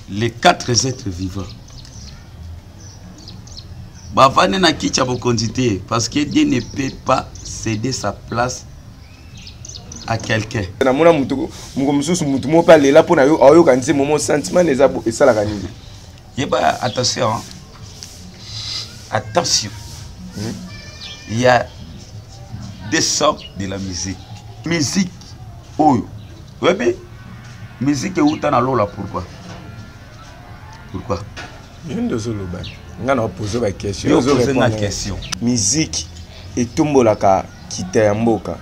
Les quatre êtres vivants bavandi na kiti ya bokonzi te, parce que Dieu ne peut pas céder sa place à quelqu'un. Namona moto moko mosusu, motu moko mpe alela mpo na yo, aoyoka nzembo mo sentiment eza esalaka nini? Yeba, attention, hein? Attention, Il y a deux sortes de la musique. Musique oyo oyebi, musique euta na lola. Pourquoi? Pourquoi? Yo nde ozoloba, nga na opose baquestion. Yo opose nga question. Musique etombolaka kita ya mboka,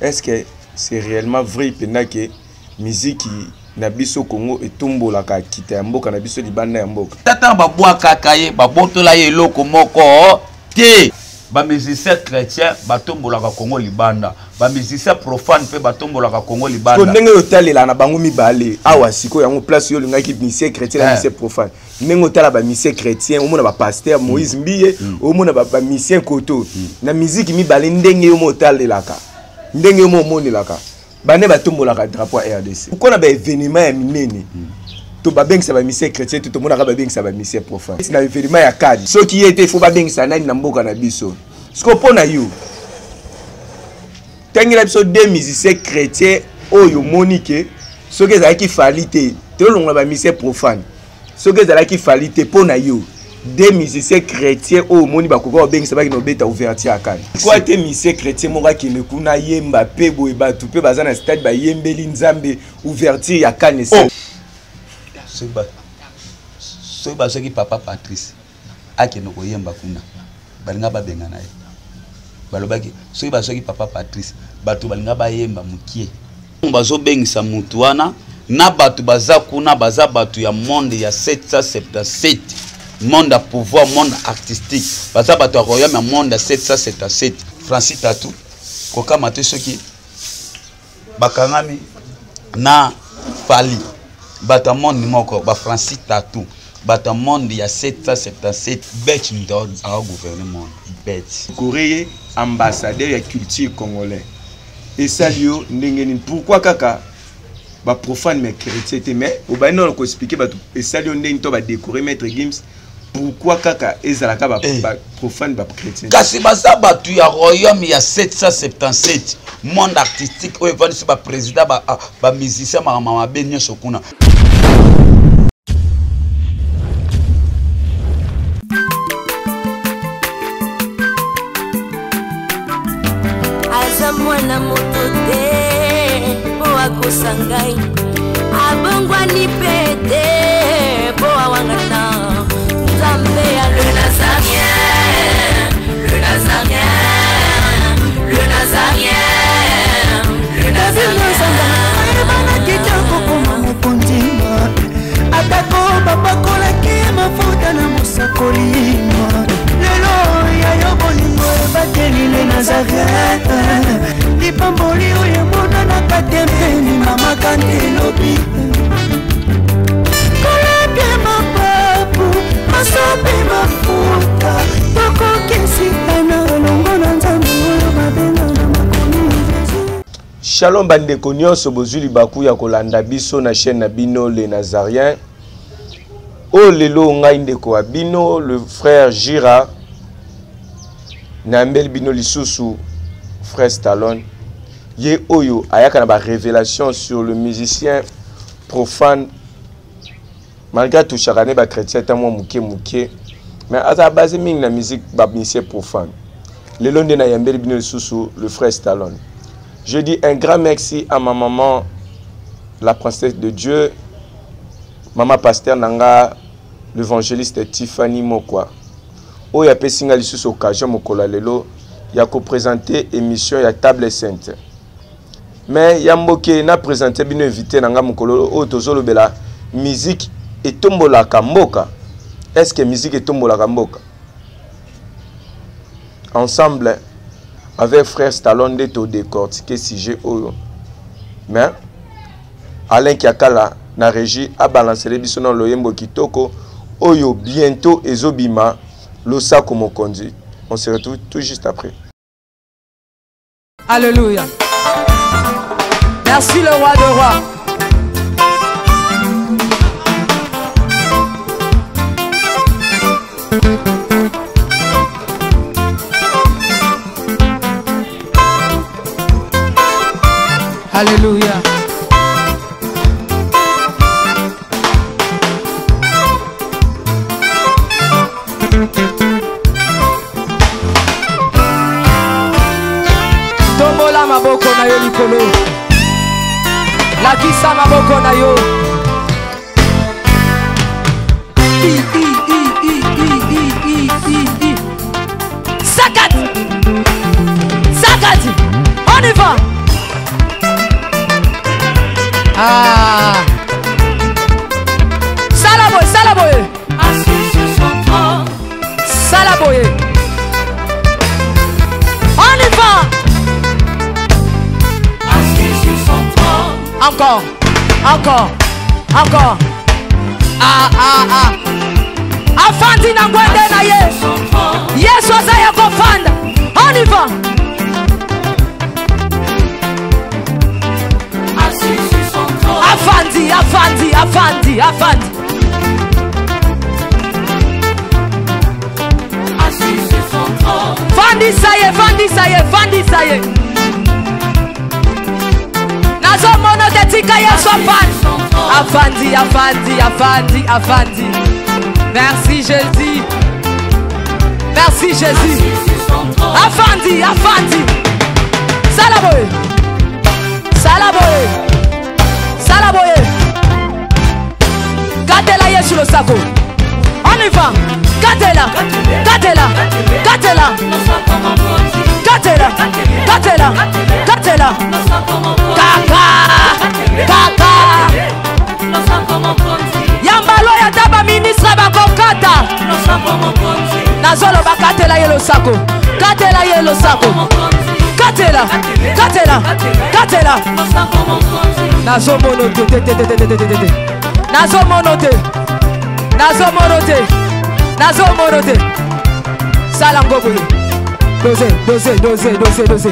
est ce que c'est réellement vrai mpenza ke miziki na biso Congo etombolaka kita ya mboka na biso libanda ya mboka? Tata, babwakaka ye, babotola ye eloko moko te. Bamusicien chrétien batombolaka Congo libanda, bamusicien profane mpe batombolaka Congo libanda. Ndenge oyo otalela na bango mibale awa sikoyo, yango place oyo olingaki musicien chrétien na musicien profane, ndenge otala bamusicien chrétien, omona bapaster Moïse Mbiye, omona bamusicien koto na miziki mibale, ndenge yo mo otalelaka, ndenge yo mo omonelaka bande batombolaka drapeau ya RDC, pourquoi na baévénement ya minene to babengisa bamusicien chrétien te, tomonaka babengisa bamusicien profane na événement ya kadi? Soki ye te, faut babengisa nani na mboka na biso? Siko mpo na yo, tangela biso deux musiciens chrétiens oyo omoni ke soki ezalaki Fally te, tolongola bamusicien profane, soki ezalaki Fally te, mpo na yo, deux musiciens chrétiens oyo omoni bakoka babengisa bakende kobeta ouverture ya CAN. Kwa te musicien chrétien moko akende kuna yemba mpe boye, bato mpe baza na stade, bayembeli Nzambe ouverture ya CAN? Oh. Soki bazwaki papa Patrice akende koyemba kuna, balinga babenga na ye. Balobaki soki bazwaki papa Patrice, bato balinga bayemba mokie. Bazobengisa mutu wana na bato baza kuna, baza bato ya monde ya 777, monde ya pouvoir, monde artistique, baza bato ya royaume ya monde ya 777. Francis Tatu kokama te soki bakangami na Fally, bato ya monde moko, bafrancis Tatu, bato ya monde ya 777. Bet moto agouverne monde bet. Corée, ambassadeur ya culture congolais, esali yo ndenge nini? Pourquoi kaka baprofane mais chrétien te? Mais obandi nano koexplike bato esali yo ndenge to badécoré Maître Gims, pourquoi kaka ezalaka baprofane, bachrétien? Kasi baza bato ya royaume ya 777, monde artistique oyo evandisi baprésident, bamusicien, makambo mabe nyonso kuna. Aza mwana moto te mpo akosa ngai, abongwani mpe te mpo awangana Nzambe ya le Nazarien, le Nazarien, le Nazarien, le Nazarien. Ayebanaki te kokoma mokonzi, atako bapakolaki mafuta na mosakoli. Lelo ya yo bolingo ebateli le Nazaret, lipamboli oyo emonanaka te mpeni mama kante elobi kolapie mapapu masope mafuta, tokokesitana elongo na Nzambe oyo babenga na makomi Jésus. Shalom bandeko nyonso bozwi libaku ya kolanda biso na chaîne na bino Le Nazarien. Oyo lelo ngai ndeko ya bino, le frère Jira, nayambeli bino lisusu frère Stallone, ye oyo ayaka na barévélation sur le musicien profane, malgré atouchaka ne bachrétien ata mwa moke moke, mais azala base mingi na musique bamusicien profane. Lelo nde nayambeli bino lisusu le frère Stallone. Je dis un grand merci à ma maman, la princesse de Dieu, mama pasteur nanga, l'évangéliste Tiffany Mokwa, oyo apesi nga lisusu occasion mokolo ya lelo ya koprésente émission ya Table Sainte. Mais ya mboke na présente bino invité na nga mokolo oyo, tozolobela musique etombolaka mboka. Est ce que musique etombolaka mboka? Ensemble avec frère Stallone nde todécortique sujet oyo, mais Alain Kiakala na régie abalancele biso na loyembo kitoko oyo bientôt ezobima, Losako Mokonzi. On se retrouve tout juste après. Alléluia. Merci le roi de rois. Alléluia. Tombola maboko na yo likolo. Lakisa maboko na yo. I, I, I, I, I, I, I, I, I. Sakati. Sakati. On y va. Ah. Sala boye, sala boye. Assis sur son trône. Sala boye. On y va. Assis sur son trône. Encore. Encore. Encore. Ah ah ah. Afandi na ngwende na ye. Son trône. Yesu aza ya kofanda. On y va. Assis sur son trône. Afandi, afandi, afandi, afandi. Assis sur son trône. Fandisa ye, fandisa ye, fandisa ye. Nazomona te tika Yesu afandi. Afandi, afandi, afandi, afandi. Merci Jésus. Merci Jésus. Assis sur son trône. Afandi, afandi. Sala boye. Sala boye. Sala boye. Katela Yesu losako. On y va. Katela. Katela. Katela. Losako mokonzi. Katela. Katela. Katela. Losako mokonzi. Kaka. Kaka. Losako mokonzi. Yambalo ya ta baministre bakokata. Losako mokonzi. Nazoloba katela ye losako. Katela ye losako. Mokonzi. Katela. Katela. Katela. Losako mokonzi. Nazomono te te te te te te te te te. Nazomono te. Nazomono te. Nazomono te. Sala ngo boye. Dose, dose, dose, dose, dose.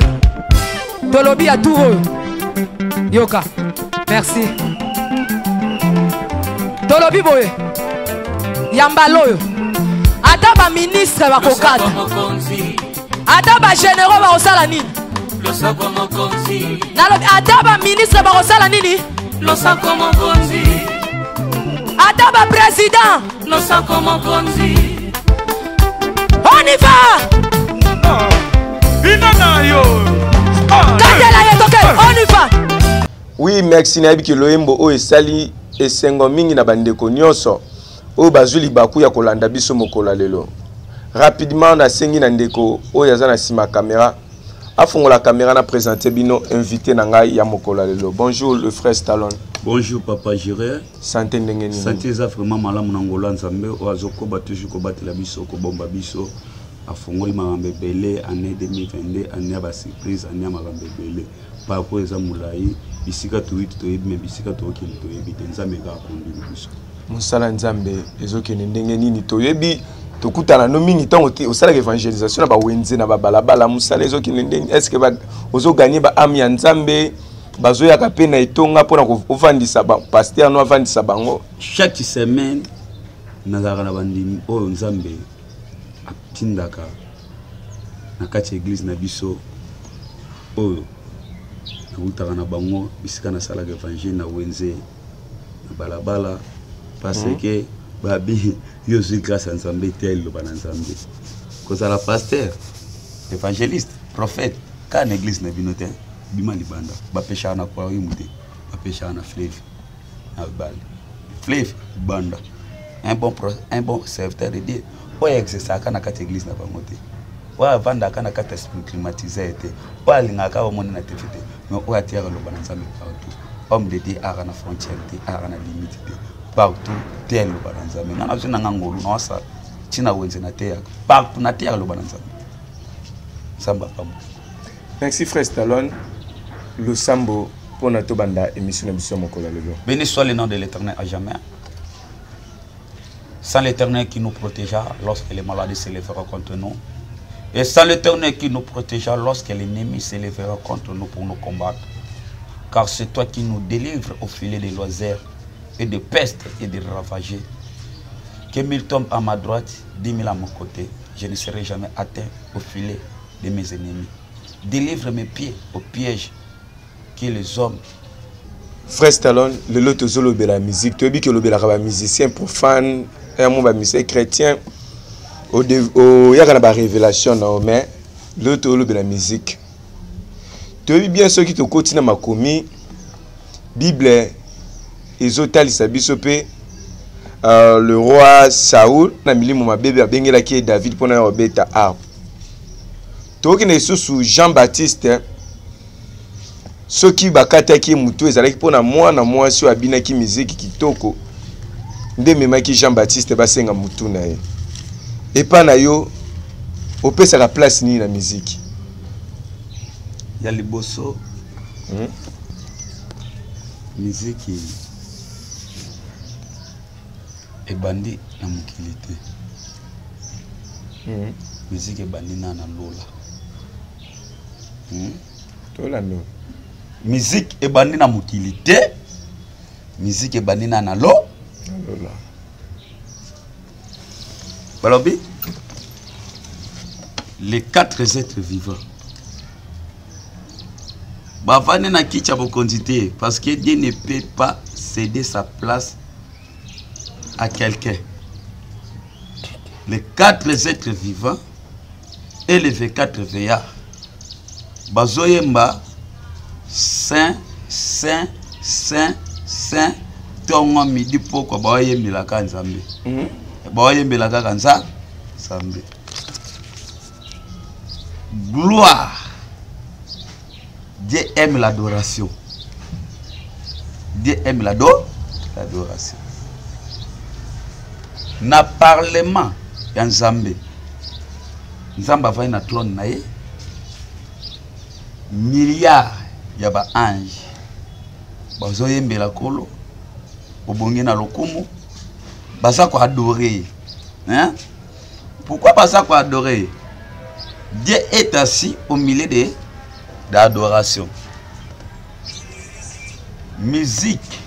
Tolobi ya tour oyo. Yoka. Merci. Tolobi boye. Yambala oyo. Ata ba ministre bakokata. Losako mokonzi. Ata ba généraux bakosala nini? Losako mokonzi. Nalobi ata ba ministre bakosala nini? Losako mokonzi. Ata ba président. Losako mokonzi. On y va! Bina na yo. Katela ye toke, on y va! Oui, merci. Nayebi ke loyembo oyo esali esengo mingi na bandeko nyonso oyo bazwi libaku ya kolanda biso mokolo ya lelo. Rapidement nasengi na ndeko oyo aza na nsima caméra afongola caméra na présenter bino invité na ngai ya mokolo ya lelo. Bonjour le frère Stallone. Bonjour papa Jiré. Santé ndenge nini? Santé eza vraiment malamu na ngolo ya Nzambe oyo azokoba toujours kobatela biso, kobomba biso. Afongoli makambo ebele année 2022, année ya ba surprise, année ya makambo ebele. Parcours eza molai, bisika toyiti toyebi, mais bisika tokokende toyebi te. Nzambe kaka akondimi biso. Mosala Nzambe ezokende ndenge nini? Toyebi tokutana no mingi ntango te osalaka évangélisation na bawenze na babalabala. Mosala ezokende ndenge, est ce que ozoganye baame ya Nzambe bazoyaka mpe na etonga mpona ovandisa pasteur no avandisa bango? Chaque semaine nazalaka na bandimi oyo Nzambe atindaka na kati ya église na biso oyo nawutaka na bango bisika nasalaka évangile na wenze na balabala, parce que babi yo ozwi grâce ya Nzambe te, liloba na Nzambe. Kozala pasteur, évangéliste, prophète kaka na église na bino te, bima libanda. Bapeshaka na kwayimu te, bapeshaka na fleuve, na ebale, fleuve banda. Un bon serviteur de Dieu oyo exerçaka na kati ya église na bango te, oyo avandaka na kati ya climatiseur te, oyo alingaka bamoni na TV te, mais oyo atiyaka loba na Nzambe partout. Homme de Dieu aka na frontière te, aka na limite te, partout te aloba na Nzambe. Nga nazwi nanga ngolu naosala ntina wenze, nateyaka partout, nateyaka loba na Nzambe. Nzambe apambo. Merci frère Stallone. Losambo mpona tobanda émission na biso ya mokolo ya lelo. Béni soit le nom de l'Éternel à jamais. Sans l'Éternel qui nous protégea lorsque les maladies s'élèveront contre nous, et sans l'Éternel qui nous protégea lorsque l'ennemi s'élèvera contre nous pour nous combattre. Car c'est toi qui nous délivres au filet des loisirs et de peste et de ravagers. Que 1000 tombent à ma droite, 10 000 à mon côté, je ne serai jamais atteint au filet de mes ennemis. Délivre mes pieds au piège. que les hommes. Frère Stallone, lelo tozolobela musique, toyebi ke olobelaka ba musiciens profanes, ya mo ba musiciens chrétiens, oyaka na ba révélation na yo, mais lelo tozolobela musique. Toyebi bien soki tokoti na makomi, Bible ezotalisa biso pe le roi Saoul na milimo mabe babengelaki ye David mpona ya kobeta harpe. Tokokende lisusu Jean Baptiste, soki bakataki ye motu ezalaki mpona mwana mwasi oyo abinaki miziki kitoko nde ememaki Jean Baptiste basenga motu na ye. Epa na yo opesaka place nini na miziki? Ya liboso, miziki ebandi na mokili te. Miziki ebandi na lola. Tolanda. Musique ebandi na mokili te, musique ebandi na na lo. Lola. Balobi les quatre êtres vivants bavandi na kiti ya bokonzi te, parce que Dieu ne peut pas céder sa place à quelqu'un. Les quatre êtres vivants et les 24 veillards bazoyemba saint, saint, saint, saint, tongo midi pokwa baoyembelaka Nzambe. Baoyembelaka kaka Nzambe. Gloire. Dieu aime l'adoration. Dieu aime l'adoration. Na parlement ya Nzambe, Nzambe avandi na trône na ye, milliard ya ba ange bazoyembela Nkolo, obongi na lokumu, baza ko adorer ye. Hein? Pourquoi baza ko adorer ye? Dieu est assis au milieu de d'adoration. Musique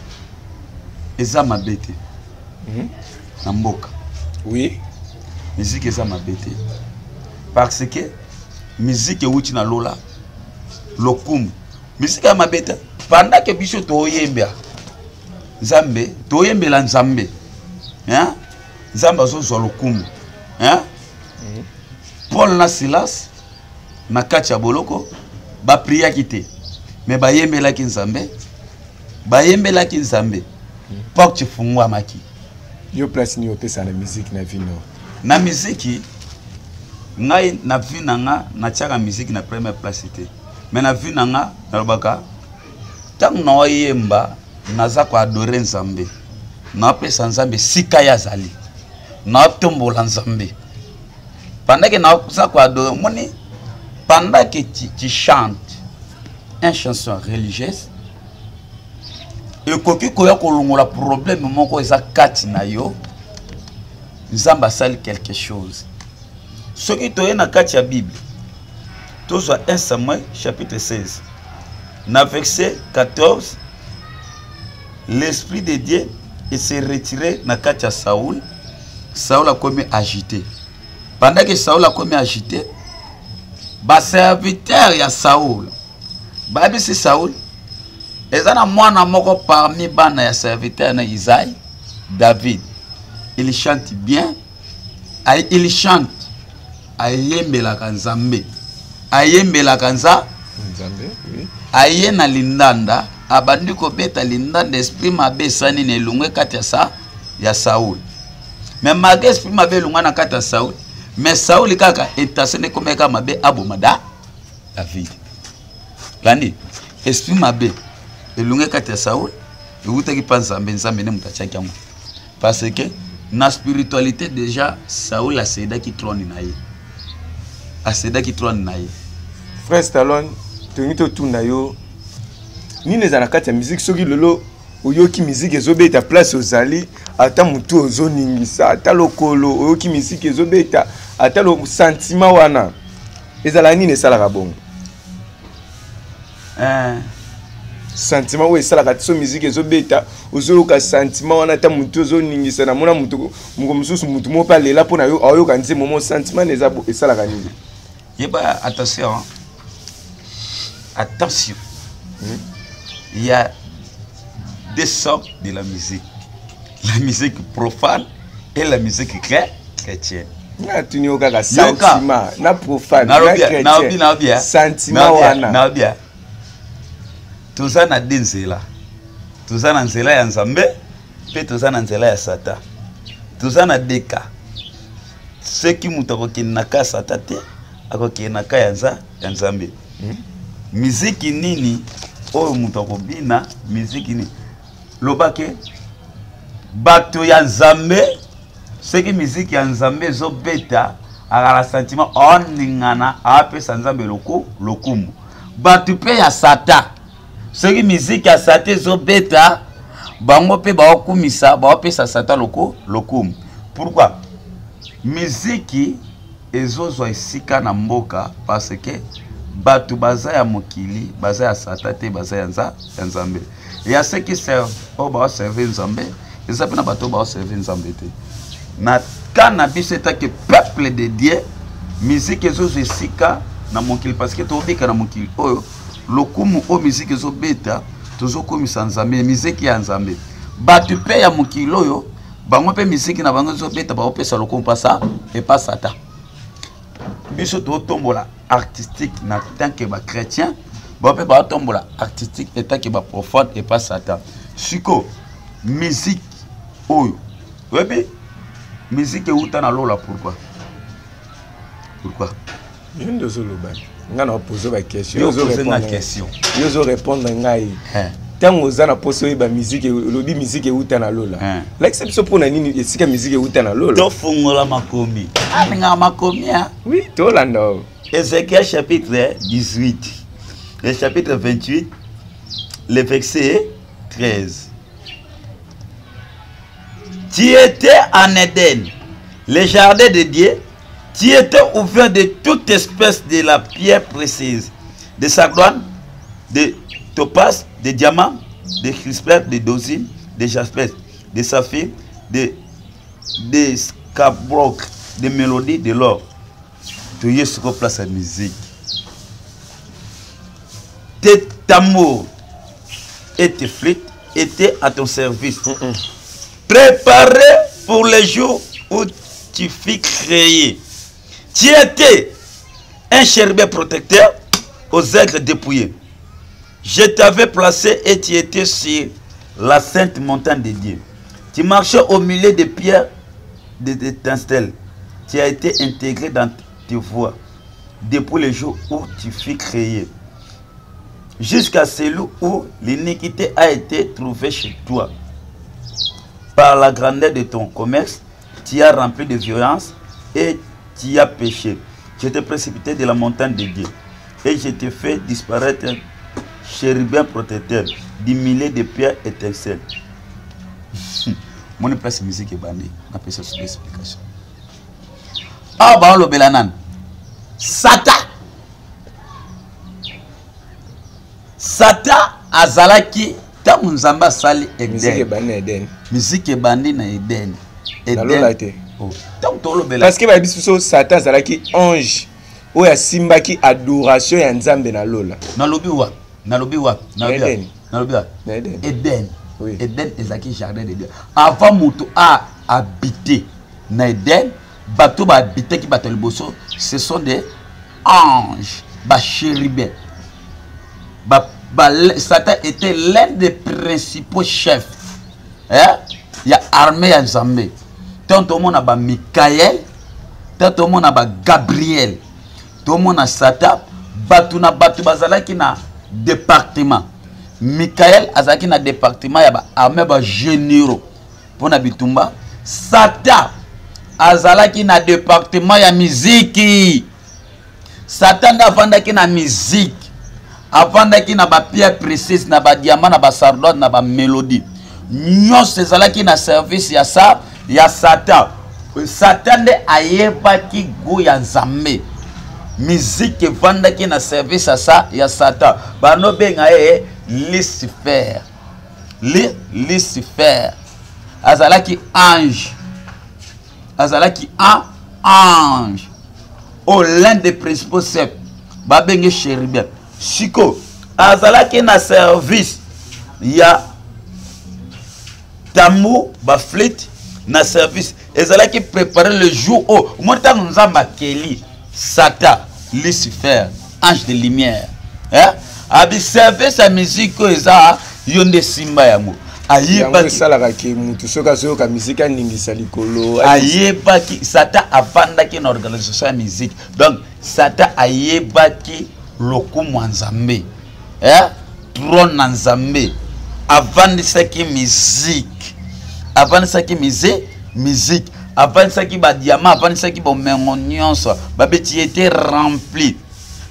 eza mabe te. Na mboka. Musique eza mabe te. Parce que musique euti na lola, lokumu. Musique ya mabe te. Pendant que biso toyembela Nzambe, toyembela Nzambe. Hein? Nzambe azozwa lokumu. Hein? Paul na Silas na kati ya boloko ba priaki te, mais bayembelaki Nzambe, bayembelaki Nzambe. Porte fungwamaki. Yo place ni opesa na musique na vie no? Na musique ngai na vie na nga natiaka musique na première place te, mais na vie na nga nalobaka ntango naoyemba naza koadore Nzambe, napesa Nzambe sika ye azali, natombola Nzambe. Pendant que naza koadore, omoni, pendant que tu chantes une chanson religieuse, ekoki koya kolongola problème moko eza kati na yo, Nzambe asali quelque chose. Soki toye na kati ya Bible, tozwa 1 Samuel chapitre 16 na verset 14, l'esprit de Dieu s'est retiré na kati ya Saoul. Saoul a komi agité. Pendant que Saoul a komi agité, ba serviteur ya Saoul babisi Saoul eza na mwana moko parmi bana ya serviteur na Isaïe, David. Il chante bien, il chante, ayembelaka Nzambe, ayembelaka Nzambe, oui. Aye na lindanda, abandi kobeta lindanda, esprit mabe esani na elongwe kati ya sa ya Saoul. Mais malgré esprit mabe elongwa na kati ya Saoul, mais Saoul kaka intention ekomeka mabe aboma da David. Landi, esprit mabe elongwe kati ya Saoul, ewutaki pa Nzambe, Nzambe nde moto atiaki yango. Parce que na spiritualité déjà Saoul asedaki trône na ye. Asedaki trône na ye. Frère Stallone, tolingi totuna yo nini ezala na kati ya musique soki lelo oyoki musique ezobeta place ozali, ata motu ozoningisa, ata lokolo oyoki musique ezobeta, ata lo sentiment wana ezala nini esalaka bongo? Sentiment oyo esalaka so musique ezobeta, ozoyoka sentiment wana, ata motu ozoningisa. Namona motu moko mosusu, motu moko mpe alela mpona yo aoyoka nzembo mo, sentiment eza esalaka nini? Yeba, attention, attention. Il y a deux sortes de la musique. La musique profane et la musique chrétienne. Natuni yo kaka sentiment na profane na chrétien. Sentiment wana. Nabia. Toza na deux nzela. Toza na nzela ya Nzambe mpe toza na nzela ya Satan. Toza na deux cas. Soki moto akokende na ka Satan te, akokende na ka ya Nzambe. Miziki nini oyo moto akobina? Miziki nini? Lobake bato ya Nzambe, soki miziki ya Nzambe ezobeta, akala sentiment oningana, apesa Nzambe lokumu. Bato mpe ya Satan, soki miziki ya Satan ezobeta, bango mpe baokumisa, baopesa Satan lokumu. Pourquoi miziki ezozwa esika na mboka? Parce que bato baza ya mokili, baza ya Satan te, baza ya Nzambe. Ya ceux qui servent, oyo baoserve Nzambe, eza mpe na bato oyo baoserve Nzambe te. Na ka na biso etake peuple de Dieu, miziki ezozwa esika na mokili parce que tobika na mokili oyo. Lokumu oyo miziki ezobeta, tozokomisa Nzambe, miziki ya Nzambe. Bato mpe ya mokili oyo, bango mpe miziki na bango ezobeta, baopesa lokumu pasa epa Satan. Biso totombola artistique na tant que ba chrétien, bango mpe baotombola artistique etant que ba profane epa Satan. Siko musique oyo oyebi, musique euta na lola. Pourquoi? Pourquoi? Yo nde ozoloba, nga na opose ba question. Yo opose nga question. Yo ozo répondre ngai. Ntango oza na mposa oyeba musique, olobi musique euta na lola. Lakisa biso mpona nini esika musique euta na lola. Tofungola makomi, alingaka makomi. Oui, tolanda oyo. Ézéchiel chapitre 18, le chapitre 28, le verset 13. Tu étais en Éden, le jardin de Dieu. Tu étais ouvert de toute espèce de la pierre précieuse, de sardoine, de topaz, de diamants, de chrysoprase, de dosine, de jasper, de saphir, de scabroc, de mélodie, de l'or. Tu es sur place à musique. Tes tambours et tes flûtes étaient à ton service. Préparés pour les jours où tu fus créé. Tu étais un chérubin protecteur aux aigles dépouillés. Je t'avais placé et tu étais sur la sainte montagne de Dieu. Tu marchais au milieu des pierres d'étincelles. Tu as été intégré dans tes voies depuis le jour où tu fus créé, jusqu'à celui où l'iniquité a été trouvée chez toi. Par la grandeur de ton commerce, tu as rempli de violence et tu as péché. Je t'ai précipité de la montagne de Dieu et je t'ai fait disparaître, chérubin protecteur, du milieu de pierres étincelles. Mon place musique ebandi, napesa soki explication. Awa baolobela nani? Satan. Satan azalaki ntango Nzambe asali Musique ebandi na Eden. Musique ebandi na Eden. Na lola te. Ntango tolobela Parce que bayebisi biso Satan azalaki ange oyo asimbaki adoration ya Nzambe na lola. Nalobi wapi? Nalobi wapi? Nalobi wapi? Eden. Nalobi wapi? Na Eden. Eden. Oui. Eden ezalaki jardin de Dieu. Avant moto a habité na Eden, bato bahabitaki, bato ya liboso, ce sont des anges, bachérubins. Satan était l'un des principaux chefs, hein, ya armée ya Nzambe. Tant tomona ba Michael, tant tomona ba Gabriel, tomona Satan, bato na bato bazalaki na département. Michael azalaki na département ya ba armée, ba généraux mpona bitumba. Satan azalaki na département ya miziki. Satan nde avandaki na miziki, avandaki na bapierre précise, na badiamant, na basardoine, na bamélodie. Nyonso ezalaki na service ya Satan. Satan nde ayebaki goût ya Nzambe. Miziki evandaki na service ya Satan. Banobenga ye Lucifer. Lucifer azalaki ange, azalaki un ange oyo l'un des principaux chefs, babenge chérubin. Siko azalaki na service. Ya tambour, baflûte na service ezalaki préparé le jour oyo omoni ntango Nzambe akeli Satan, Lucifer, ange de lumière, eh? Abi service ya musique oyo eza yo nde simba yango. Ayebaki esalaka ke mutu soki azoyoka musique aningisa likolo. Ayebaki, Satan avandaki na organisation ya musique. Donc Satan ayebaki lokumu ya Nzambe, eh? Trône na Nzambe, avandisaki musique, avandisaki musique, avandisaki badiamant, avandisaki bomengo nyonso. Babeti ete rempli,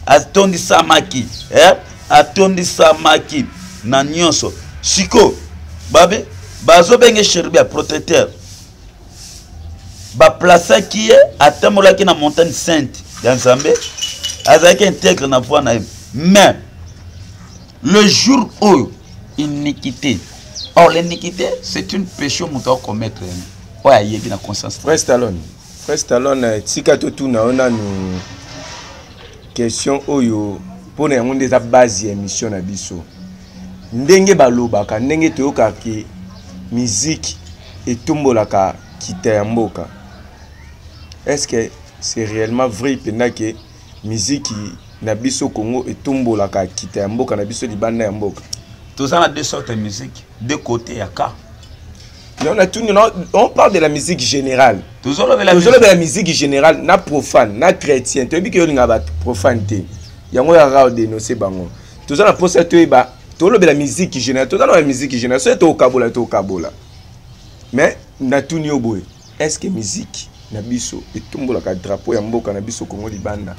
atondisamaki, eh? Atondisamaki na nyonso. Siko babe bazobenge chérubin ya protecteur. Baplasaki ye, atambolaki na montagne sainte ya Nzambe, azalaki intègre na voie na ye. Mais le jour oyo iniquité, or l'iniquité, c'est une péché, moto acommettre yango oyo ayebi na conscience. Frère Stallone, frère Stallone, tika totuna yo nanu question oyo, mpona yango nde eza base ya émission na biso. Ndenge balobaka, ndenge toyokaka ke musique etombolaka kita ya mboka, est ce que c'est réellement vrai mpenza ke miziki na biso Congo etombolaka kita ya mboka na biso libanda ya mboka? Toza na deux sortes de musique, deux côtés ya cas. Non, non, on parle de la musique générale. Tozolobela Tozolobela musique générale, na profane na chrétien. Toyebi ke olinga bato profane te, yango yaka odénonce bango. Toza na mposa toyeba, tolobela musique générale, toza na musique générale. Soki tokabola, tokabola. Mais natuni yo boye: est ce que musique na biso etombolaka drapeau ya mboka na biso Kongo libanda?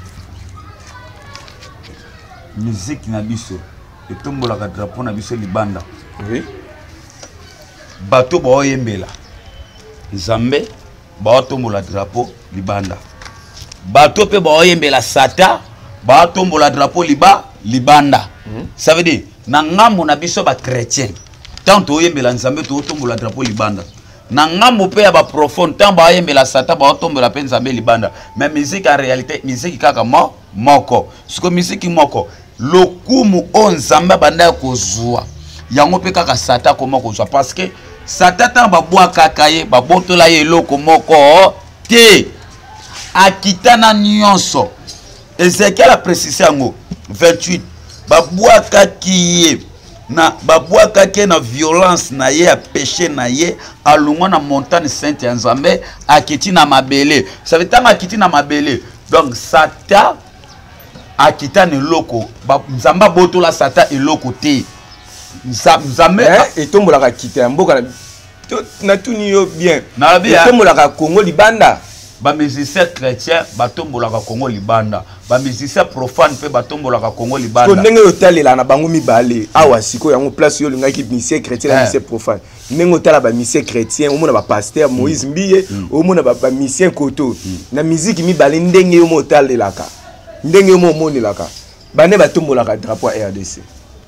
Musique na biso etombolaka drapeau na biso libanda? Oui. Bato baoyembela Nzambe baotombola drapeau libanda, bato mpe baoyembela Satan baotombola drapeau libanda. Ça veut dire na ngambo na biso bachrétien, ntango toyembela Nzambe, tootombola drapeau libanda. Na ngambo mpe ya baprofane, ntango baoyembela Satan, baotombola mpe Nzambe libanda. Mais musique, en réalité, musique kaka moko. Siko musique moko, lokumu oyo Nzambe abanda ya kozwa yango mpe kaka Satan akoma kozwa, parce que Satan, ntango babwakaka ye, babotola ye eloko moko te, akita na nyonso. Ezekiel aprécise yango 28, babwakaki ye na babwakaki ye na violence na ye ya péché na ye, alongwa na montagne sainte ya Nzambe, akiti na mabele. Ça veut, ntango akiti na mabele, donc Satan akita na eloko. Nzambe abotola Satan eloko te. Nzambe Etombolaka kita ya mboka natuni yo bien. Nalobi Etombolaka Congo libanda? Bamusicien chrétien batombolaka Congo libanda, bamusicien profane mpe batombolaka Congo libanda. Ndenge oyo otalela na bango mibale awa sikoyo, yango place oyo olingaki musicien chrétien na musicien profane, ndenge otala bamusicien chrétien, omona bapasteur Moïse Mbiye, omona bamusicien koto na musique mibale, ndenge yo mo otalelaka, ndenge yo mo omonelaka, bane batombolaka drapeau ya RDC?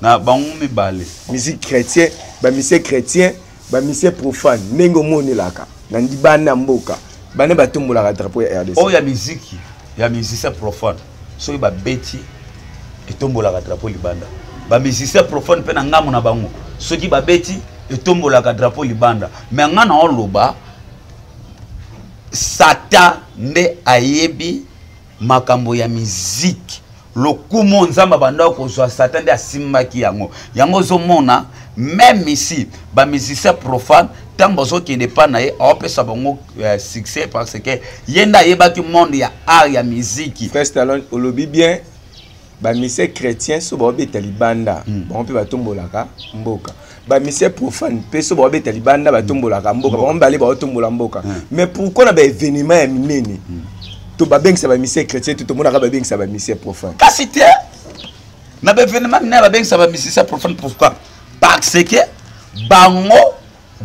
Na bango mibale. Musique chrétien, bamusicien chrétien, bamusicien profane, ndenge omonelaka na libanda mboka, bane batombolaka drapeau ya RDC? Oyo ya miziki ya musicien profane, soki babeti, etombolaka drapeau libanda. Bamusicien profane mpe na ngambo na bango, soki babeti, etombolaka drapeau libanda. Mais nga na oloba, Satan nde ayebi makambo ya miziki. Lokumu Nzambe abanda kozwa, Satan nde asimbaki yango. Yango ozomona, même ici, bamusicien profane, ntango bazokende epa na ye, aopesa bango succès, parce que ye nde ayebaki monde ya art ya miziki. Frère Stallone, olobi bien, bamusicien chrétien so baobeta libanda, bango mpe batombolaka mboka. Bamusicien profane mpe so baobeta libanda, batombolaka mboka. Bango mibale baotombola mboka. Mais pourquoi na baévénement ya minene to babengisa bamusicien chrétien te, tomonaka babengisa bamusicien profane? Kasi te, na baévénement minene babengisa bamusicien profane. Pourquoi? Parce que bango,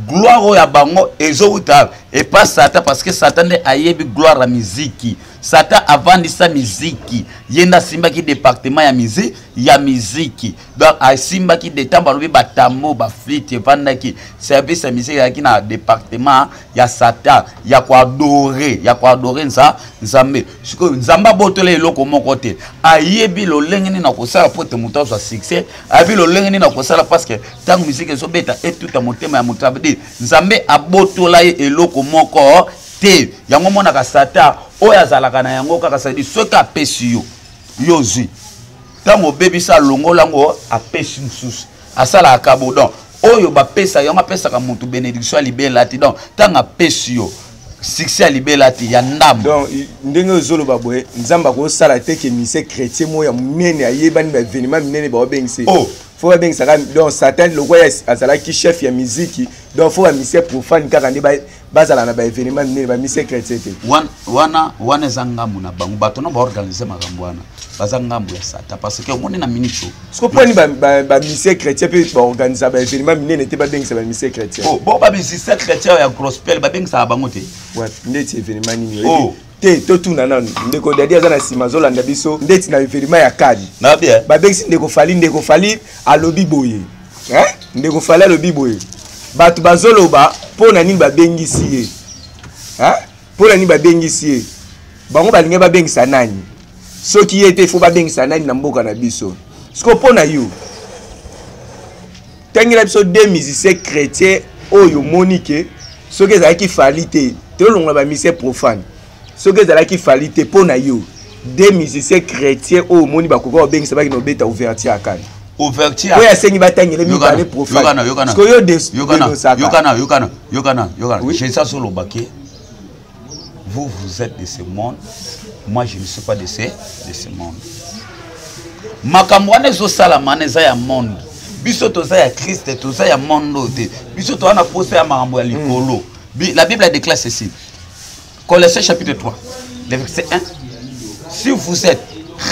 gloire oyo ya bango ezowuta. Epa Satan, parce que Satan nde ayebi gloire ya miziki. Satan avandisa miziki, ye nde asimbaki département ya musique, ya miziki. Donc asimbaki de ntango balobi batambo baflite evandaki service ya miziki ezalaki na département ya Satan ya koadore, ya koadore Nzambe. Sikoyo Nzambe abotola eloko moko te, ayebi lolenge nini na kosala po ete moto azwa succès, ayebi lolenge nini na kosala parce que ntango miziki ezobeta etuta motema ya moto, abdi Nzambe abotola ye eloko moko te. Yango monaka Satan oyo azalaka na yango kaka, c'est-à-dire soki apesi yo, yo ozwi, ntango obebisa alongola yango apesi mosusu, asalaka kabo. Donc oyo bapesa yango, apesaka motu bénédiction ya libela te. Donc ntango apesi yo succès ya libela te, ya ndambo. Donc ndenge ozoloba boye, Nzambe akosala te ke musicien chrétien moko ya monene ayebani, baévénement minene baobengisa. Oh. Fo babengisaka donc Satan lokola azalaki chef ya miziki, donc fo bamusicien profane kaka nde bazala na baévénement minene, bamusicien chrétien te. Wana eza ngambu na bango, bato na baorganize makambo wana baza ngambu ya Satan, parce que omoni na minute oyo Siko mponi bamusicien chrétien mpe baorganiza baévénement minene te, babengisa bamusicien chrétien? Oh, bo bamusicien chrétien ya gospel babengisaka bango te. Ndeti événement nini? Oh. Te, totuna nanu ndeko Dadi aza na nsima azolanda biso. Ndeti na événement ya kadi babengisi ndeko Fally, ndeko Fally alobi boye, hein? Ndeko Fally alobi boye, bato bazoloba mpo na nini babengisi ye, hein? Mpo na nini babengisi ye? Bango balingi babengisa nani? Soki ye te, fo babengisa nani na mboka na biso? Siko mpo na yo, tangela biso deux musiciens chrétiens oyo omoni ke soki ezalaki Fally te, tolongola bamusicien profane, soki ezalaki Fally te, mpo na yo deux musiciens chrétiens oyo omoni bakoka babengisa bakende obeta ouverture ya CAN. Ouverture oyo asengi batangele mibale profane, sikoyo yo dénonçaka. Yokana, yokana, yokana, yokana. Jésus azolobaki: vous, vous êtes de ce monde, moi je ne suis pas de ce monde. Makambo wana ezosalama wana eza ya monde, biso toza ya Christ, toza ya monde oyo te. Biso toza na posa ya makambo ya likolo. La Bible déclare ceci, Colossiens chapitre 3, le verset 1: si vous êtes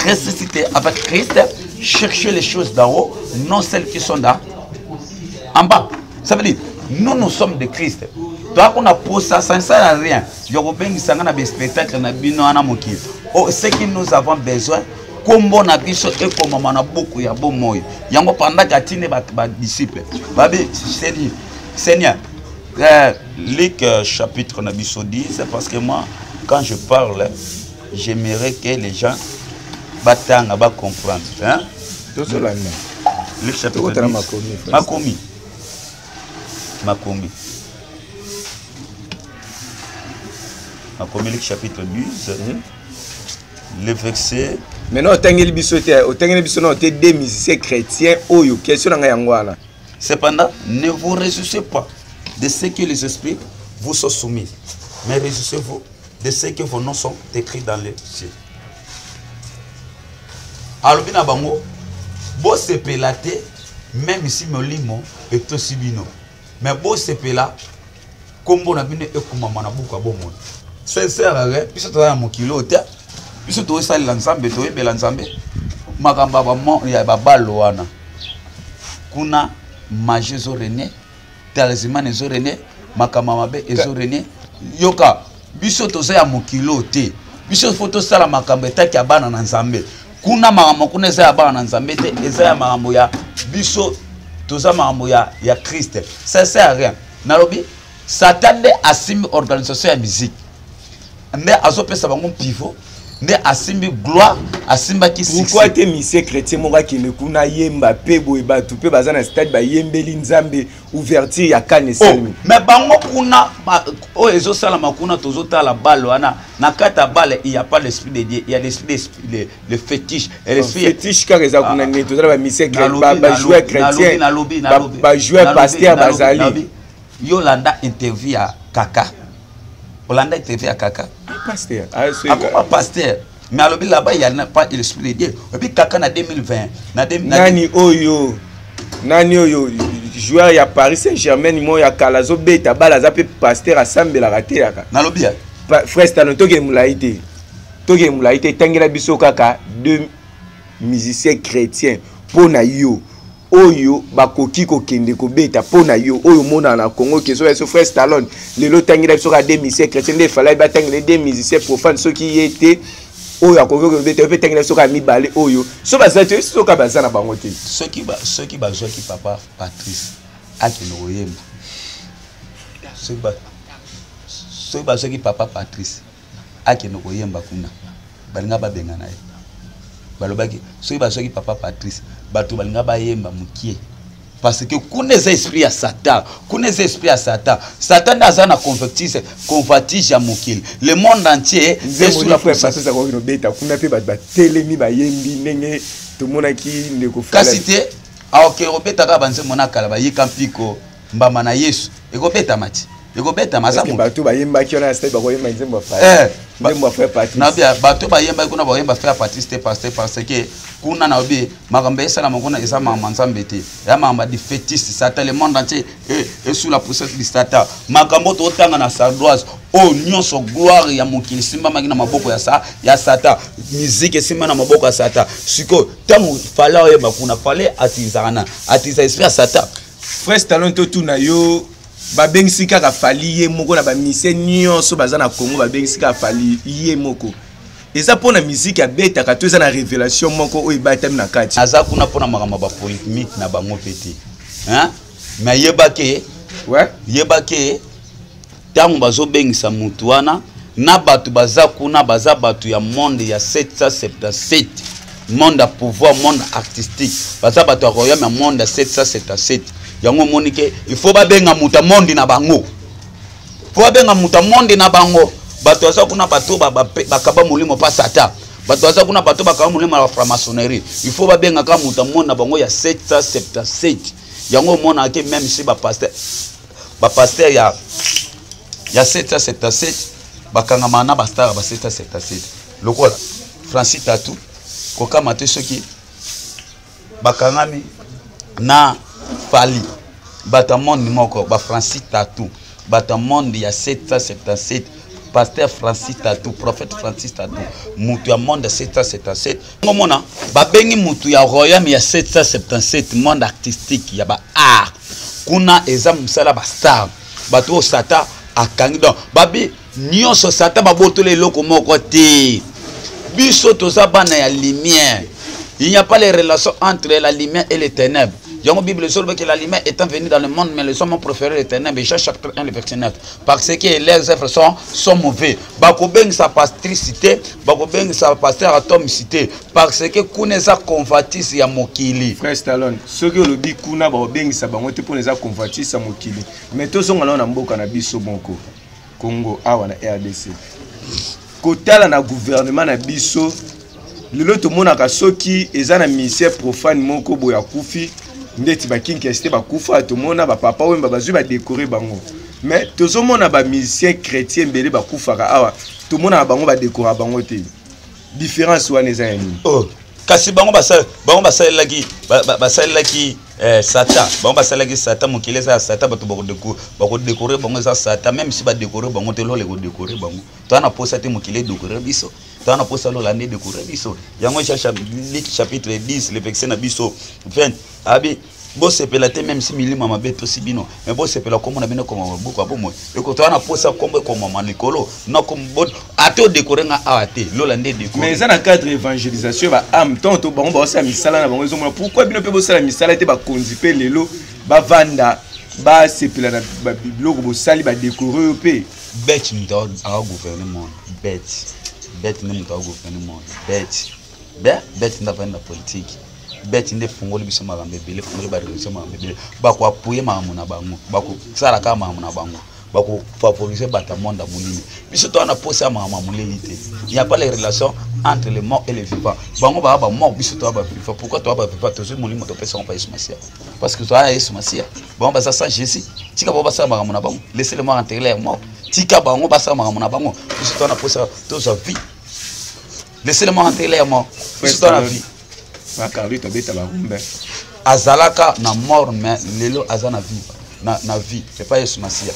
ressuscité avec Christ, cherchez les choses d'en haut, non celles qui sont là en bas. Ça veut dire nous, nous sommes de Christ, toza na posa, ça ne sert à rien ya kobengisanga na baspectacle na bino wana mokili. Oh, ce que nous avons besoin, kombo na biso ekomama na buku ya bomoi. Yango pendant atindi badisciple babi: Seigneur, Seigneur, Luc chapitre na biso 10, parce que moi, quand je parle, j'aimerais que les gens batanga, bacomprendre, hein? Tozolanda. Luc chapitre Tokotala 10. Makomi, frère. Makomi, makomi, makomi, Luc chapitre 10, le verset Maintenant otangeli biso te, otangeli biso nano te deux musiciens chrétiens oyo. Question na ngai yango wana. Cependant, ne vous réjouissez pas de ce que les esprits vous sont soumis, mais réjouissez-vous de ce que vos noms sont écrits dans les cieux. Alobi na bango, bosepela te même si molimo etosi bino, mais bosepela kombo na bino ekomama na buku ya bomoi. Sincère, biso toza na mokili oyo te, biso tozosalela Nzambe, toyebela Nzambe. Makambo ya babalo wana kuna, magie ezorégner, talisman ezorégner, makambo ya mabe ezorégner. Yoka, biso toza ya mokili oyo te, biso fo tosala makambo etaki ya bana na Nzambe. Kuna makambo kuna eza ya bana na Nzambe te, eza ya makambo ya biso, toza makambo ya Christ. Ça sert à rien. Nalobi Satan nde asimbi organisation ya musique, nde azopesa bango pivot, nde asimbi gloire, asimbaki Pourquoi te musicien chrétien moko akende kuna yemba mpe boye, bato mpe baza na stade, bayembeli Nzambe, ouverture ya CAN esalemi? Oh, mais bango kuna oyo ezosalama kuna, tozotala bale wana, na kati ya bale il y a pas l'esprit de Dieu, il y a l'esprit le fétiche et l'esprit Fétiche kaka eza kuna. Nini tozala bamusicien, bajoueur chrétien, bajoueur pasteur bazali. Yo olanda interview ya Kaka, olanda interview ya Kaka. Pasteur. Akoma pasteur, mais alobi là-bas il y a pas l'esprit de Dieu. Et puis Kaka na 2020 na Nani oyo, nani oyo, joueur ya Paris Saint-Germain mo ya kala, azobeta bala, aza mpe pasteur, asambelaka te yaka. Nalobi ya Frère Stano, tokende molai te, tokende molai te. Etangela biso kaka deux musiciens chrétiens mpo na yo. Oyo bakoki kokende kobeta mpo na yo, oyo omonaka na Congo ke soki so frère Stallone lelo otangela biso kaka deux musiciens chrétiens, nde efalaki batangela deux musiciens profanes. Soki ye te oyo akoki kobeta, yo mpe tangela biso kaka mibale oyo so baza te, soki baza na bango te. Soki bazwaki papa Patrice akende koyemba, soki bazwaki papa Patrice akende koyemba kuna, balinga babengana ye. Balobaki soki bazwaki papa Patrice, bato balinga bayemba mokie, parce que kuna eza esprit ya Satan, kuna eza esprit ya Satan. Satan nde aza na convertise, convoitise ya mokili, le monde entier. Nzembo la frère Patrice akoki kobeta kuna mpe bato batelemi bayembi ndenge tomonaki ndeko. Kasi te, aoke kobeta kaka banzembo na kala, bayika mpiko, mbamba na Yesu ekobetama ti ekobetama. Aza bato bayembaki wana stade bakoyemba nzembo ya frère, nzembo ya frère Patrice. Nabia bato bayembaki kuna bakoyemba frère Patrice te, parce que kuna na obi makambo esalama kuna eza makambo ya Nzambe te, ya makambo ya défaitiste, Satan. Le monde entier est sous la puissance du Satan. Makambo totanga na sardoise oyo nyonso, gloire ya mokili esimbamaki na maboko ya Satan, musique esimba na maboko ya Satan. Sikoyo ntango Fally oyemba kuna, Fally atilisaka na atilisa esprit ya Satan. Frère Stallone, totuna yo, babengisi kaka Fally ye moko na bamusiciens nyonso baza na Congo, babengisi kaka Fally ye moko, eza mpo na musique abetaka to eza na révélation moko oyo ebatami na kati? Aza kuna mpona makambo ya bapolémique na bango mpe te, hein? Mais yebake, yebake, ntango bazobengisa mutu wana na bato baza kuna, baza bato ya monde ya 777, monde ya pouvoir, monde artistique, baza bato ya royaume ya monde ya 777. Yango omoni ke il faut babenga moto ya monde na bango, faut babenga moto ya monde na bango. Bato baza kuna, bato bakaba molimo mpa Satan, bato baza kuna, bato bakaba molimo ya franc-maçonnerie. Il faut babengaka moto ya monde na bango ya 777. Yango omonaka ke même si bapasteur ya 777 bakangama na bastar ya ba 777 lokola Francis Tatu, kokama te soki bakangami na Fally. Bato ya monde moko, baFrancis Tatu, bato ya monde ya 777, pasteur Francis Tatu, prophète Francis Tatu, moto ya monde ya 777. Ngomona babengi moto ya royaume ya 777, monde artistique ya baart. Kuna eza mosala bastar, bato oyo Satan akangi. Donc babi nyonso Satan babotola eloko moko te. Biso toza bana ya lumière, il n'y a pas les relations entre la lumière et les ténèbres. Yango Bible ezoloba que la lumière étant venue dans le monde, mais les hommes ont préféré les ténèbres, Jean chapitre 1 le verset 9, parce que leurs œuvres sont mauvais. Bakobengisa patrice te, bakobengisa pasteur Atome te, parce que kuna eza convoitise ya mokili. Frère Stallone, soki olobi kuna bakobengisa bango te mpona eza convoitise ya mokili, mais tozonga nao na mboka na biso moko Congo awa na RDC. Kotala na gouvernement na biso lelo, tomonaka soki eza na musicien profane moko boye akufi, ndeti bakinkesi te bakufa, tomona bapapa Wemba bazwi badécorer bango. Mais tozomona bamusicien chrétien ebele bakufaka awa, tomonaka bango badécorer bango te. Différence wana eza ya nini? Oh. Kasi bango basalelaki Satan, bango basalelaki Satan. Mokili eza ya Satan, bato bakodécorer bango eza Satan. Même si badécorer bango te, lola ekodécorer bango. Toza na posa te mokili edécorer biso, toza na posa lola nde edécorer biso. Yango Luc chapitre 10 le verset na biso 20 abi: bosepela te même si milimo ya mabe etosi bino, mais bosepela kombo na bino ekoma mabuku ya bomoi. Toza na posa kombo ekomama likolo. Ate odécorer nga awa te, lola nde décorer. Mais eza na cadre évangélisation ya baâme. Ntango to bango baosala misala na bango, ezomona pourquoi bino mpe bosala misala te? Bakonzi mpe lelo bavanda, basepela na biloko bosali, badécorer oyo mpe. Bete moto agouverne monde, bete, bete nde moto agouverne monde, bete bete nde avandi na politique, bete nde efungoli biso makambo ebele, efungoli bareligion makambo ebele. Bakoappuyer makambo na bango, bakosala kaka makambo na bango, bakofavoriser bato ya monde ya molili. Biso toza na posa ya makambo ya molili te. Il n'y a pas les relations entre le mort et le vivant. Bango baa bamort, biso toza bavivant. Pourquoi toza bavivant? Tozwi molimo, topesa yango pa Yesu Masiya, parce que toza ya Yesu Masiya. Bango baza sans Jésus. Tika bango basala makambo na bango, laissez le mort enterrer leur mort. Tika bango basala makambo na bango. Biso toza na posa tozwa vie. Laissez le mort enterrer leur mort, biso toza na vie. Bacarlito abeta barumbe. Azalaka na mort, mais lelo aza na vie, na vie epa Yesu Masiya.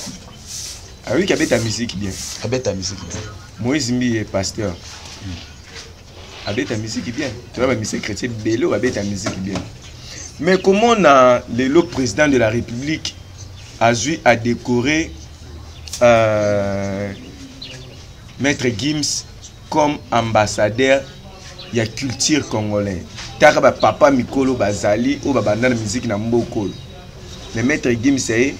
Awiki abeta musique bien. Abeta musique bien. Moïse Mbiye, pasteur, abeta musique bien. Toza bamusicien chrétien ebele oyo babeta musique bien. Mais comment na lelo président de la République azwi a décoré Maître Gims comme ambassadeur ya culture congolais? Taka ba papa mikolo bazali oyo babanda na musique na mboka oyo, mais Maître Gims ye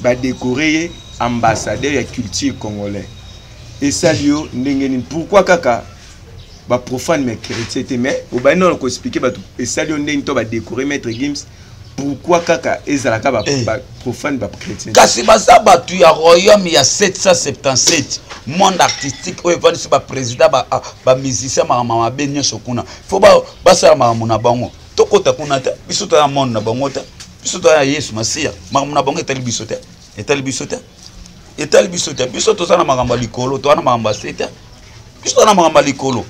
ba décoré ye ambassadeur ya culture congolais. Esali yo ndenge nini? Pourquoi kaka ba profane mais chrétien te? Mais obandi nano koexpliquer bato esali yo ndenge to ba décoré Maître Gims, pourquoi kaka ezalaka ba, Eh. ba profane, ba chrétien? Kasi baza bato ya royaume ya 777, monde artistique oyo evandisi baprésident, bamusicien, makambo mabe nyonso kuna. Fo basala makambo na bango, tokɔta kuna te. Biso toya monde na bango te, biso toya Yesu Masiya. Makambo na bango etali biso te, etali biso te, etali biso te. Biso toza na makambo ya likolo, toza na makambo ya se te. Biso toza na makambo ya likolo.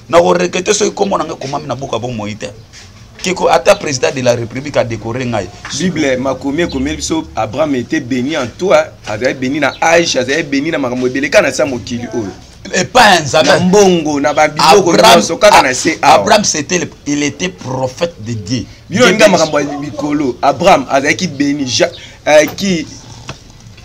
Nakoregretter soki kombo na ngai ekomami na boka bomoi te. Keko ata président de la République adécoré ngai. Bible makomi ekomeli biso: Abraham était béni en toi. Azali béni na age, azali béni na makambo ebele kaka na se ya mokili oyo. Epai ya Nzambe. Na mbongo, na babiloko nyonso kaka na se awa. Abraham, il était prophète de Dieu. Bino olinga makambo ya likolo. Abraham azalaki béni, ki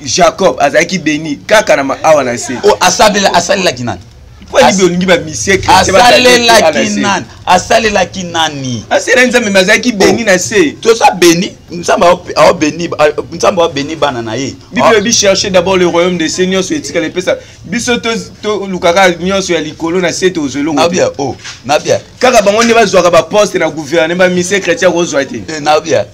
Jacob azalaki béni kaka na awa na se. Oh, asalelaki nani? Po alibi olingi bamusicien chrétien. Asalelaki nani? Asalelaki nani? Asela Nzambe, me azalaki béni na se. Toza béni, Nzambe aobéni, Nzambe aobéni bana na ye. Bible elobi: chercher d'abord le royaume de se, nyonso etikala epesa biso. Tolukaka nyonso ya likolo, na se tozwa elongo te. Nabia o nabia. Kaka bango nde bazwaka baposte na gouvernement, bamusicien chrétien akozwa te. Nabia,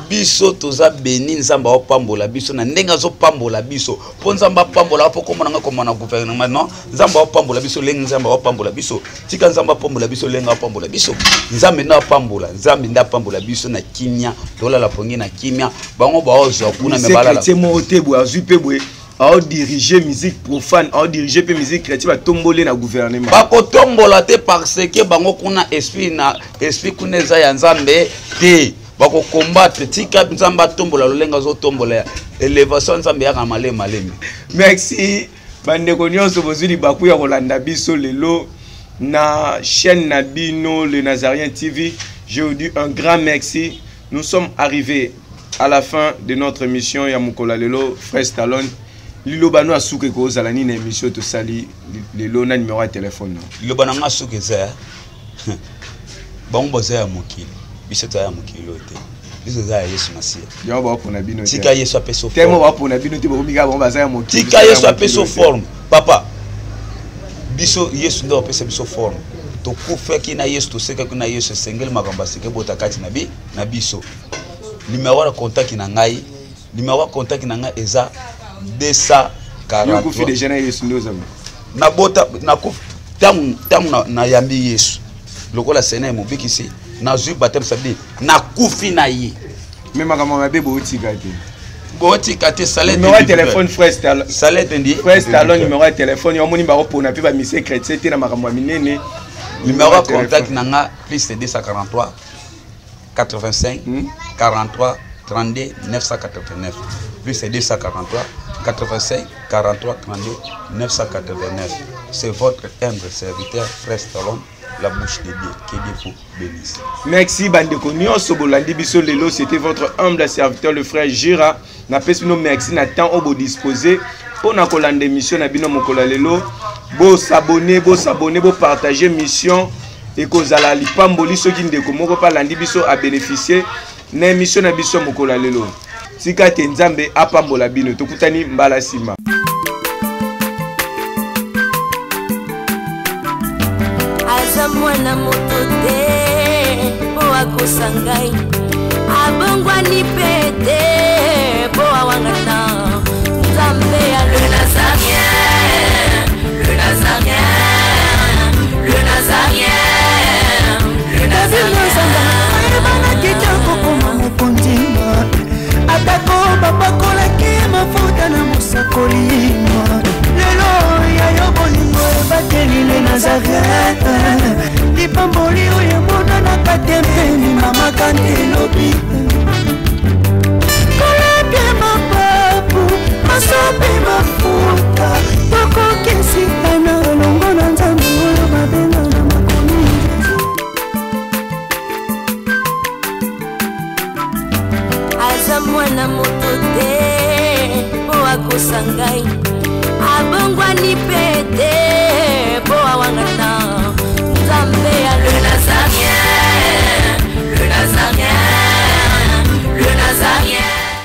biso toza béni. Nzambe aopambola biso na ndenge azopambola biso, mpo Nzambe apambola mpo komona nga koma na gouvernement, non. Nzambe aopambola biso ndenge Nzambe aopambola biso. Tika Nzambe apambola biso ndenge apambola biso. Nzambe nde apambola, Nzambe nde apambola biso na kimia, tolala pongi na kimia. Bango baozwa kuna, me balala. Chrétien moko te boye azwi mpe boye aodirige musique profane, aodirige mpe musique chrétien, batomboli na gouvernement. Bakotombola te, parce que bango kuna esprit na esprit kuna eza ya Nzambe te, bakokombattre. Tika Nzambe atombola lolenge azotombola. Ya élévation ya Nzambe yaka malemi malemi. Merci bandeko nyonso bozwi libaku ya kolanda biso lelo na chaîne na bino, Le Nazarien TV. Je vous dis un grand merci. Nous sommes arrivés à la fin de notre émission ya mokolo ya lelo. Frère Stallone, liloba no asuka ekozala nini na émission tosali lelo, na numéro ya telefone no? Liloba na nga soki eza, bango baza ya mokili, biso toza ya mokili oyo te. Biso toza ya Yesu Masiya. Yango baopona bino. Tika Yesu apesa. Temo baopona bino te, bokomi kaka bango baza ya mokili. Tika Yesu apesa forme, papa. Biso Yesu nde apesa biso forme. Tokufaki na Yesu, tosekaki na Yesu. Esengeli makambo aseke bota kati na biso. Numéro ya contact na ngai, numéro ya contact na ngai eza 243. Okufi déjà na Yesu nde oza? Nabota, nakufi ntango nayambi Yesu lokola Seigneur mobikisi, nazwi baptême, ça veut dire nakufi na ye. Me makambo mabe bootika te. Botika te. Numéro ya téléphone, frère. Salaire. Frère Stallone, numéro ya téléphone. Omoni, bakopona mpe bamusicien chrétien te na makambo ya minene. Numéro ya contact na nga: plus 243 85 43 32 989, plus 243 85 43 32 989. C'est votre humble serviteur, frère Stallone, la bouche de Dieu. Que Dieu vous bénisse. Merci bandeko nyonso bolandi biso lelo. C'était votre humble serviteur, le frère Gira. Napesi bino merci na temps oyo bodisposer mpo na kolanda émission na bino mokolo ya lelo. Bos'abonner, bos'abonner, bopartager émission. Ekozala lipamboli soki ndeko moko mpe alandi biso, abénéficie na émission na biso mokolo ya lelo. Tika te Nzambe apambola bino. Tokutani mbala nsima. Aza mwana moto te mpo akosa ngai, abongwani mpe te mpo awangana. Nzambe ya le Nazarien, le Nazarien, le Nazarien, le Nazarien. Ayebana kitoko koma mokonzi, atako bapakolaki mafuta na mosakoli. Lelo ya yo bolingo ebateli le Nazaret, lipamboli oyo emonanaka te mpeni. Mama kante elobi. akosa ngai abongwani mpe te mpo awangana nzambe ya le nazarien.